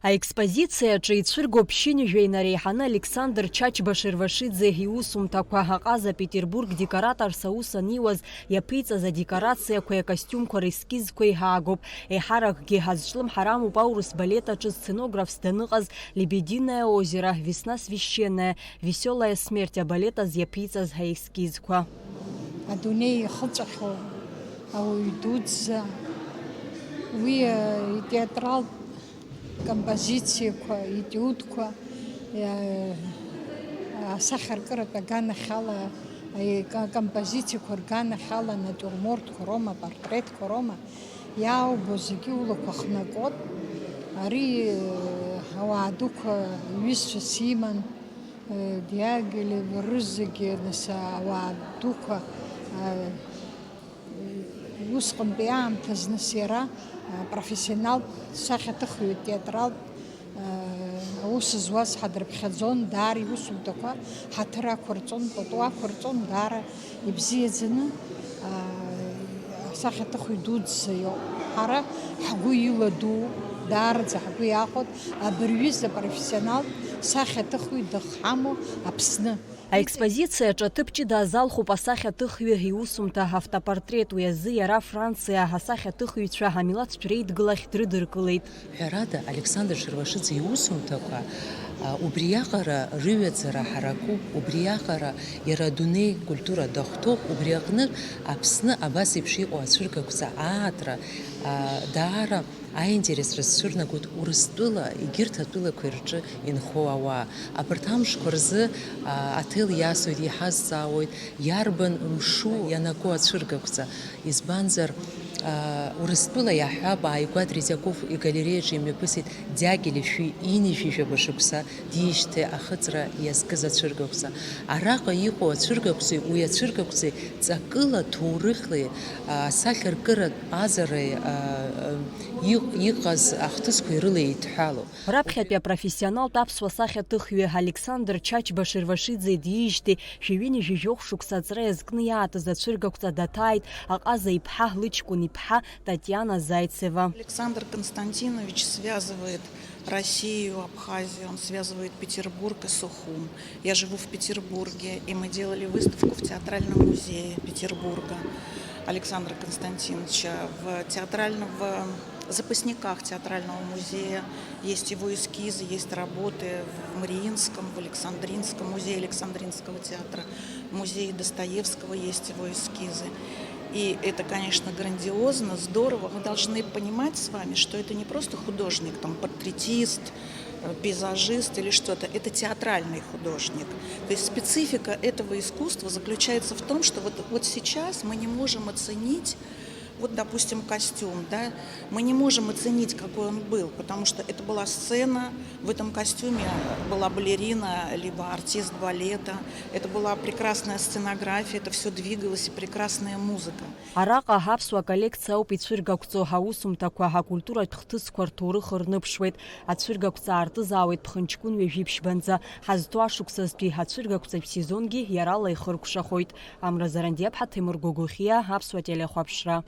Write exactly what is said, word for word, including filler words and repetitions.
Аекспозициа аҿы ицәыргоуп ԥшьынҩажәа инареиҳаны Александр Чачба Шервашиӡе иусумҭақәа. Аҟаза Петербург декораторс аус аниуаз иаԥиҵаз адекорациақәеи акостиумқәа рескизқәеи аагоуп. Еиҳаракгьы ҳазҿлымҳар амоуп аурыс балет аҿы сценографс даныҟаз Лебединое озеро, Весна священная, Весёлая смерть абалет азы иаԥиҵаз аескизқәа. Адунеи ихыҵәахьоу ауаҩ дуӡӡа, уи, э, итеатралтә композициақәа, итиудқәа, э, асахьаркыратә аганахьала, э, ка-, композициақәа рганахьала, натиурмортқәа роума, портретқәа роума, иаубо зегьы улақәа хнакуеит. Ари, э, ауаа дуқәа иҩызцәас иман, э, Диагилев рызегьы, нас, ауаа дуқәа, э, Усҟантәи аамҭазы нас иара, а, профессионалтә сахьаҭыхҩы, театралтә, а, аус зуаз ҳадрыԥхьаӡон, даара иусумҭақәа ҳаҭыр ақәырҵон, пату ақәырҵон, даара ибзиаӡаны, а, асахьаҭыхҩы дуӡӡа иоуп. Ҳара ҳгәы иладуу, даараӡа ҳгәы иахәоит абырҩыза профессионалтә сахьаҭыхҩы дахҳамоу Аԥсны. Аекспозициаҿы аҭыԥ ҷыда азалхуп асахьаҭыхҩы иусумҭа автопортрет, уи азы иара Франциа асахьаҭыхҩцәа амилаҭтә реидгылахь дрыдыркылеит. Ҳәарада, Александр Шервашиӡе иусумҭақәа, а, убриаҟара рыҩаӡара ҳаракуп, убриаҟара иара адунеи культура дахәҭоуп, убри аҟны Аԥсны абас еиԥш иҟоу ацәыргақәҵа аартра, а, даара Аинтерес рызцәырнагоит Урыстәыла егьырҭ атәылақәеи рҿы инхо ауаа. Абарҭ амшқәа рзы, а, аҭел иасуеит, иҳазҵаауеит, иарбан мшу ианаго ацәыргақәҵа. Избанзар, а, Урыстәыла иаҳҳәап, ааигәа Третьяков игалереиаҿы имҩаԥысит Диагилев шәи ҩынҩажәи жәаба шықәса диижьҭеи ахыҵра иазкыз ацәыргақәҵа. Араҟа иҟоу ацәыргақәҵеи уи ацәыргақәҵеи ҵакыла, ҭоурыхлеи, а, асахьаркыратә ҟазареи, а, а, иҟ-, иҟаз ахҭысқәеи рыла еидҳәалоуп. Раԥхьатәи апрофессионалтә аԥсуа сахьаҭыхҩы Александр Чачба Шервашиӡе диижьҭеи шәи ҩынҩажәи жәохә шықәса аҵра иазкны иаатыз ацәыргақәҵа даҭааит аҟаза иԥҳа, лыҷкәын иԥҳа Татьяна Зайцева. Александр Константинович связывает Россию, Абхазию, он связывает Петербург и Сухум. Я живу в Петербурге, и мы делали выставку в Театральном музее Петербурга Александра Константиновича. В театральном, в запасниках Театрального музея есть его эскизы, есть работы в Мариинском, в Александринском, музее Александринского театра, музее Достоевского есть его эскизы. И это, конечно, грандиозно, здорово. Мы должны понимать с вами, что это не просто художник, там, портретист, э, пейзажист или что-то. Это театральный художник. То есть специфика этого искусства заключается в том, что вот, вот сейчас мы не можем оценить, вот, допустим, костюм, да, мы не можем оценить, какой он был, потому что это была сцена, в этом костюме была балерина, либо артист балета, это была прекрасная сценография, это все двигалось и прекрасная музыка. Араҟа аԥсуа коллекциа ауп ицәыргақәҵо, аусумҭақәа, акультуратә хҭысқәа рҭоурых рныԥшуеит. Ацәыргақәҵа аартызаауеит ԥхынҷкәын ҩажәи ԥшьбанӡа. Ҳазҭо ашықәсазтәи ацәыргақәҵатә сезонгьы иарала ихыркәшахоит. Амра Зарандиаԥҳа, Ҭемыр Гогохиа, Аԥсуа телехәаԥшра.